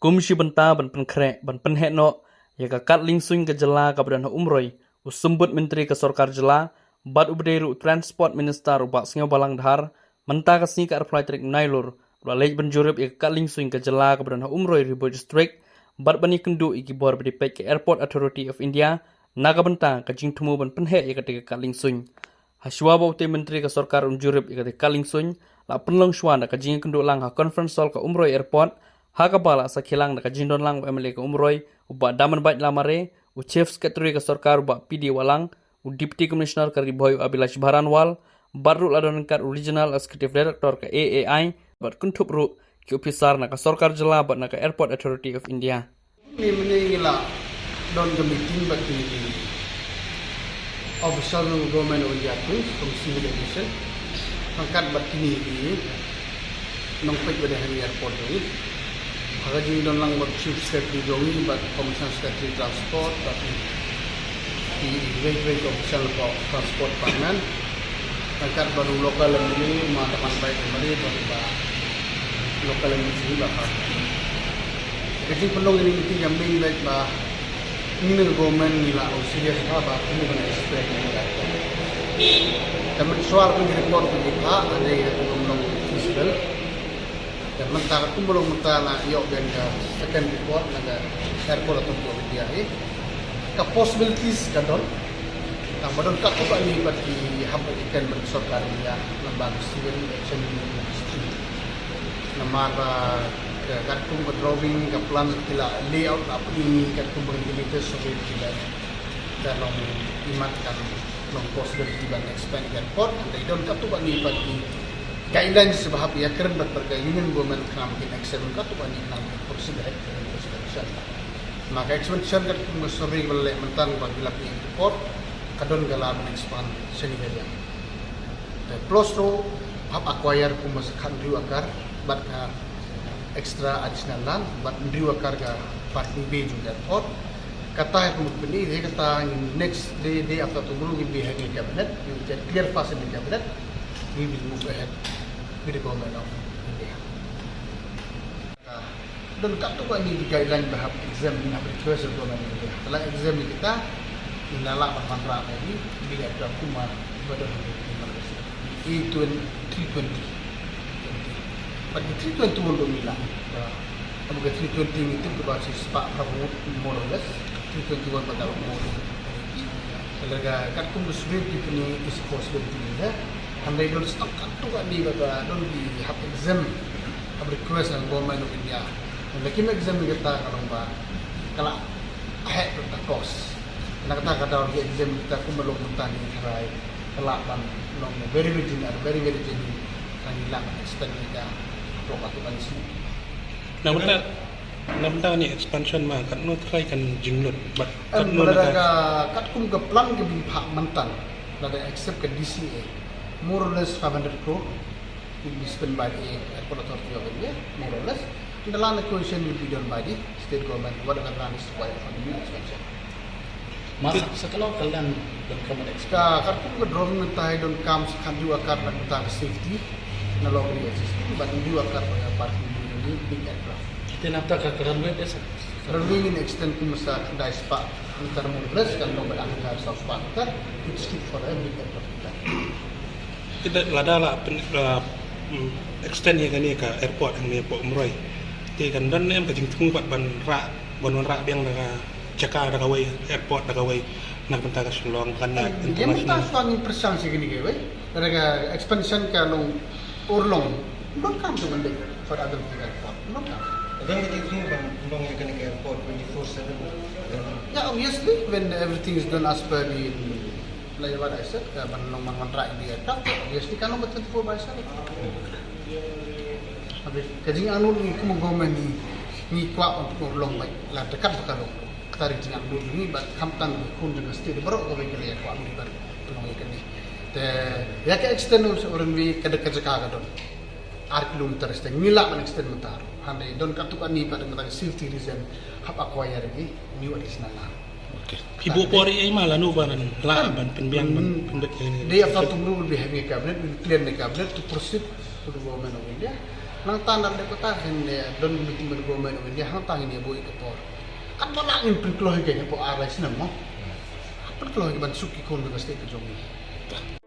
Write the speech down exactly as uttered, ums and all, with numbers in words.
Um shi bynta ban pynkhreh ban pynheh noh ïa ka kad liengsuiñ ka jylla kaba don ha Umroi, u Symbud Myntri ka Sorkar Jylla bad uba dei ruh Transport Minister u Bah Sniawbhalang Dhar mynta ka sngi ka arphew lai tarik Nailur u la leit ban jurip ïa ka kad liengsuiñ ka jylla kaba don ha Umroi Ri Bhoi District bad ban ïakynduh ïa ki bor ba dei peit ka Airport Authority of India na ka bynta ka jingthmu ban pynheh ïa katei ka kad liengsuiñ. Hashwa ba utei u Myntri ka Sorkar un jurip ïa katei ka kad liengsuiñ, la pynlong shwa da ka jingïakynduh lang ha Conference Hall ka Umroi Airport, ha kaba la sakhi lang da ka jingdon lang u M L A ka Umroi u Bah Damanbait Lamare, u Chief Secretary ka Sorkar u Bah P D Wahlang, u Deputy Commissioner ka Ri Bhoi u Abhilash Baranwal, bad ruh la don ryngkat u Regional Executive Director ka A A I bad kynthup ruh ki ophisar na ka Sorkar Jylla bad na ka Airport Authority of India. Mynne mynne ngi la don ka meeting bad kine ki official jong Government of India tu, from Civil Aviation, ryngkat bad kine ki nongpeit ba dei ha airport jong ngi. Ha ka jingdon lang bad Chief Secretary jong ngi bad Commissioner Secretary Transport bad ki, ki wei wei ki official ka Transport Department. Ryngkat bad u local M L A, ma Damanbait M L A, bad ba local M L A sini ba ka. Ka jingpynlong ïa kine ki jingmih bad ba ngi na ka government ngi la ong serious ba ba ngi ban expect ngi la. Te mynshuwa pynjah report pynjah pha, ane ïa ka long feasible. Te mynta katkum ba long mynta la ïoh biang ka second report na ka Airport Authority of India hi. Ka possibilities ka don. Tang ba don katto katne pat ki hap ban ïakhun bad sorkar India lyngba ka Civil Aviation Ministry. Namar ba ka katkum ka drawing ka plan ki la layout la pynlong katkum ba ki latest survey ki la. Ka long imat kan long possibility ban expand ka airport, hynrei don katto katne pat ki guidelines ba hap ïakren bad ka Union Government khnang ba kin accept katto katne khnang ba kin proceed ahead with the construction. Ma ka expansion katkum ka survey ba la leh mynta ba ki la pynlong airport, ka don ka la ban expand shane ka liang. Te plus ruh hap acquire kumba sa khathynriew acre bad ka extra additional land bad hynriew acre ka parking bay jong ka airport. Kata hi kumba pynïaid hi, kata next day, day after tomorrow will be having a cabinet. We will get clear fast in the cabinet. We will move ahead with the government of India. Don katto katne ki guideline ba hap exempt, ngi hap request government India. Te la exempt ïa kita, ngi la lah ban wanrah ïa ki, bad ïa ka kumba ba don ha ki A twenty, three twenty. Bad ki three twenty-one ruh ngi lah. Ba, ba ka three twenty ngi tip ba shi spah phra ngut more or less. Three twenty-one ba ka more or less. Te lada katkum ka survey ki pynïaid is possibility ngi, eh. Hynrei don stock katto katne ba, ba don ki hap exempt. Hap request na Government of India. Hynrei kim exempt ïa kata ka long ba ka la ahead of the cost. Na kata ka daw ki exempt kita kumba long mynta ngi tharai ka la ban long very, very genuine, very, very genuine. Ka ngi lah ban expand ïa ka hapoh katto katne shnong. Na mynta, na mynta kane expansion ma katno tharai kan jinglut bad Em, katno lada na ka ka, katkum ka plan ka ba ngi phah mynta, lada accept ka D C A, more or less five hundred crore will be spent by the Airport Authority of India, more or less. And the land acquisition will be done by the state government, whatever land is required for the new expansion. Ma, sa ka long ka land donkam ban expand? Ka, katkum ka drawing mynta hi donkam sa khathynriew acre na ka bynta ka safety, na long existing, bad hynriew acre ka parking, big aircraft. Te nangta ka, ka runway te sa? Ka runway ngin extend kumba sa khyndai spah meter, more or less, kan long ba dang ka saw spah meter, which is good for a big aircraft. Kita lada la pyn-, la, mm, extend ïa kane ka airport hangne hapoh Umroi. Te kan don ne em ka jingthmu pat ban rah, ban wanrah biang da ka jaka da kawei, airport da kawei, na ka bynta ka Shillong, kan ïa international. Ïa mynta shuwa ngin pyrshang sha kane kawei. Lada ka expansion ka long urlong, donkam to ban leh for other thing airport. Donkam. Don ka jingthmu ban long ïa kane ka airport twenty-four seven? Yeah, obviously, when everything is done as per the Like what I said, ka ban long ban wanrah ïa ka, obviously kan long twenty-four by seven. Hynrei ka jingangnud ngi kum u government ngi, ngi kwah ban pynurlong beit la da kat ba ka long. Kata ka jingangnud ngi bad khamtam ki khun jong ka state baroh kawei ki la ïa kwah ban pynlong ïa kane. Te ïa ka extend u runway ka da ka jaka ka don ar kilometer, te ngi lah ban extend mynta ruh. Hynrei don katto katne pat da ka safety reason hap acquire ïa ki new additional land. Okay. Phi buh por ei ei ma lano ban lah ban pynbiang ban pynbeit ïa kane. Day after tomorrow we'll be having a cabinet, we'll clear the cabinet to proceed to the government of India. Nangta nalor kata ngin ïa don meeting bad Government of India, hangta ngin ïa buh ïa ka por. Katba lah ngin pynkloi ïa ka hapoh ar lai snem mo. Pynkloi ïa ka ban suk ki khun ka state ka jong ngi.